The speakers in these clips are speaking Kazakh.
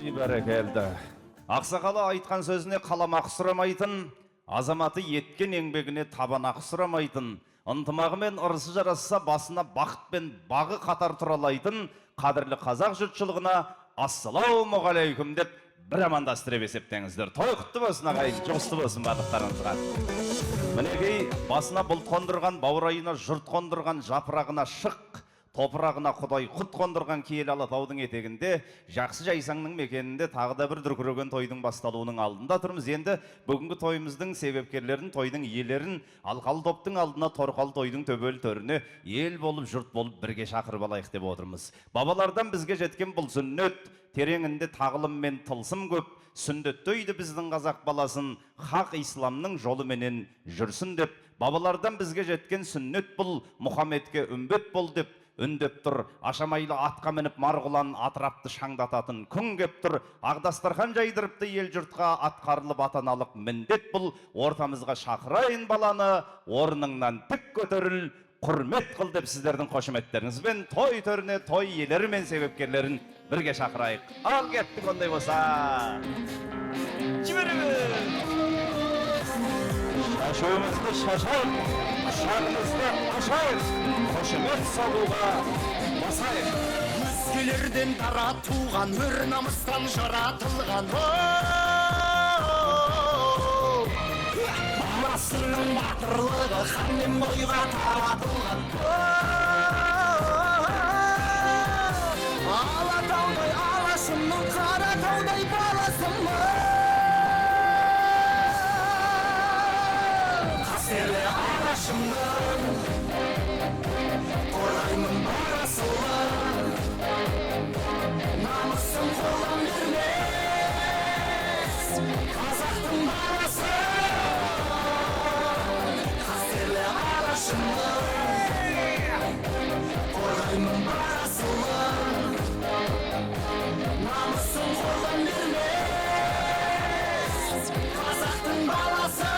Бәрекелді. Ақсақалы айтқан сөзіне қаламақы сұрамайтын, азаматы еткен еңбегіне табан ақы сұрамайтын, ынтымағы мен ырысы жарасса басына бақыт пен бағы қатар тұралайтын қадірлі қазақ жұртшылығына ассалаумағалейкум деп бір амандастырып есептеңіздер. Той құтты болсын, ағайын, жұғысты болсын барлықтарыңызға. Мінекей, басына бұлт қондырған, баурайына жұрт қондырған, жапырағына шық, топырағына құдай құт қондырған киелі Алатаудың етегінде, жақсы жайсаңның мекенінде тағы да бір дүркіреген тойдың басталуының алдында тұрмыз. Енді бүгінгі тойымыздың себепкерлерін, тойдың иелерін алқалы топтың алдына, торқалы тойдың төбелі төріне ел болып, жұрт болып бірге шақырып алайық деп отырмыз. Бабалардан бізге жеткен бұл сүннет, тереңінде тағылым мен тылсым көп, сүндеттейді біздің қазақ баласын, хақ исламның жолыменен жүрсін деп. Бабалардан бізге жеткен сүннет бұл, Мұхаммедке үмбет бол деп үндеп тұр. Ашамайлы атқа мініп Марғұлан атырапты шаңдататын күн кеп тұр. Ақ дастархан жайдырыпты ел жұртқа, атқарылып ата-аналық міндет бұл. Ортамызға шақырайын баланы, орныңнан тік көтеріл, құрмет қыл деп сіздердің қошеметтеріңізбен той төріне той иелері мен себепкерлерін бірге шақырайық. Ал кеттік ондай болса. Жібереміз. Шашуымызды шашайық, құшағымызды ашайық, қошемет салуға басайық. Өзгелерден дара туған, өр намыстан жаратылған, баласының батырлығы ханмен бойға таратылған. Алатаудай алашымның, Қаратаудай баласымын, қастерлі алашымның қорғаймын бар асылын, намысым қолдан бермес қазақтың баласы. Қастерлі алашымның қорғаймын бар асылын, намысым қолдан бермес қазақтың баласы.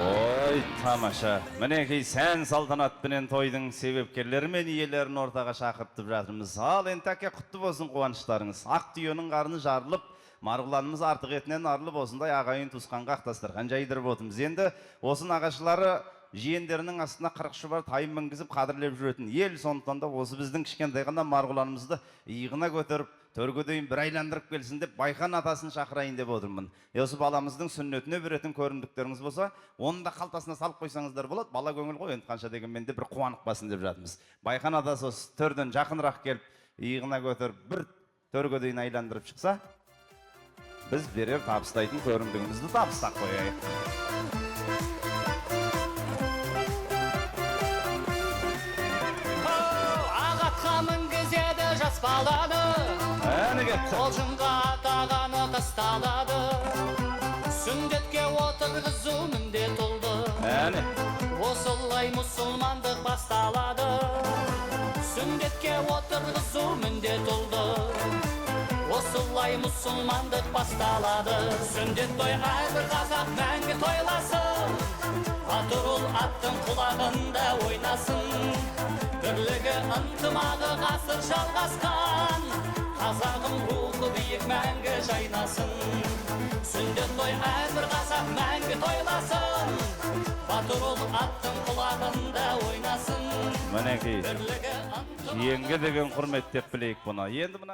Ой, тамаша. Мінекей, сән салтанатпенен тойдың себепкерлері мен иелерін ортаға шақыртып жатырмыз. Ал енді тәке, құтты болсын қуаныштарыңыз. Ақ түйенің қарны жарылып, Марғұланымыз артық етінен арылып, осындай ағайын туысқанға ақ дастархан жайдырып отырмыз. Енді осы нағашылары жиендерінің астына 40 шұбар тайын мінгізіп қадірлеп жүретін ел, сондықтан да осы біздің кішкентай ғана Марғұланымызды иығына көтеріп, төрге дейін бір айландырып келсін деп Байхан атасын шақырайын деп отырмын. Осы баламыздың сүннетіне беретін көрімдіктеріңіз болса, оны да қалтасына салып қойсаңыздар болады. Бала көңіл ғой, енді қанша дегенмен де бір қуанып қалсын деп жатырмыз. Байхан атасы осы төрден жақынырақ келіп, иығына көтеріп бір төрге дейін айландырып шықса, біз берер табыстайтын көрімдігімізді табыстап қояйық. Ақ атқа мінгізеді жас баланы, Әні кетті. Құлжынға тағаны тасталады, сүндетке отырғызу міндет ұлды. Әні. Осылай мұсылмандық басталады, сүндетке отырғызу міндет ұлды. Осылай мұсылмандық басталады. Сүндет той әрбір қазақ мәңгі тойласын, батыр ұл аттың құлағында ойнасын. Бірлігі ынтымағы ғасыр жалғасқан, қазағым рухы биік мәңгі жайнасын. Сүндет той әрбір қазақ мәңгі тойласын, батыр ұл аттың құлағында ойнасын. Мінекей, Бірлігі ынтымағы жиенге деген құрмет деп білейік бұны. Енді мына